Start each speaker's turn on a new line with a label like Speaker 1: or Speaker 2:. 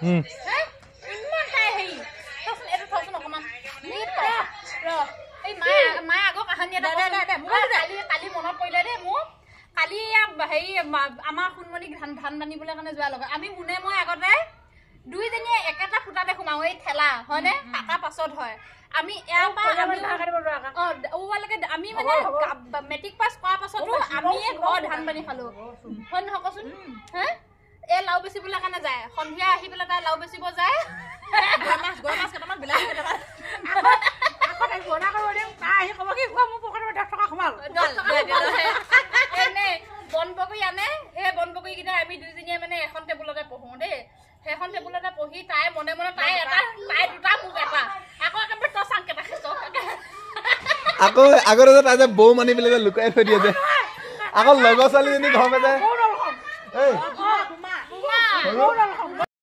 Speaker 1: হে, ইমান তাই হেৰি। থচোন, এইটো থচোন অকণমান। ৰ, এই মায়ে মায়ে আগৰ কাহানী এটা
Speaker 2: দে, দে, দে, মোবাইলটো দে।
Speaker 1: কালি কালি মনত পৰিলে দেই মোৰ। কালি হেৰি, আমাৰ সোণমণিক ধান বান্ধিবলৈ কাৰণে যোৱাৰ লগত আমি মুনে মই আগতে দুইজনীয়ে একেটা খুঁটাতে সোমাওঁ, এই ঠেলা হয়নে, কাটা পাছত হয়। আমি ইয়াৰ পৰা আমি অ, আমি মানে মেট্ৰিক পাছ কৰাৰ পাছতো আমিয়ে ঘৰৰ ধান বান্ধি খালো, হয় নহয় কচোন? হে, এই লাও বেচিবলৈ কাৰণে যায়, সন্ধিয়া আহি পেলাই তাই লাও বেচিব যায়।
Speaker 2: গৰৈ মাছ কেইটামান, বিলাহী কেইটামান আকৌ তাইক বনাই কৰিব দিম। তাই আহি ক'ব কি, মোৰ পকেটত 10 টকা সোমাল।
Speaker 1: 10 টকা এনে বন বগৰী আনে। সেই বন বগৰীকেইটা আমি দুইজনীয়ে মানে এখন টেবুলতে পঢ়ো দেই। সেইখন টেবুলতে পঢ়ি তাই মনে মনে তাই এটা, তাই দুটা, মোক এটা। আকৌ একেবাৰে তই চাংকেইটা খাইছ।
Speaker 3: আকৌ আগতে যে তাই যে বৌ মানি পেলাই যে লুকাই থৈ দিয়ে যে, আকৌ লগৰ ছোৱালীজনী ঘৰ যায়। এই
Speaker 1: বোমা।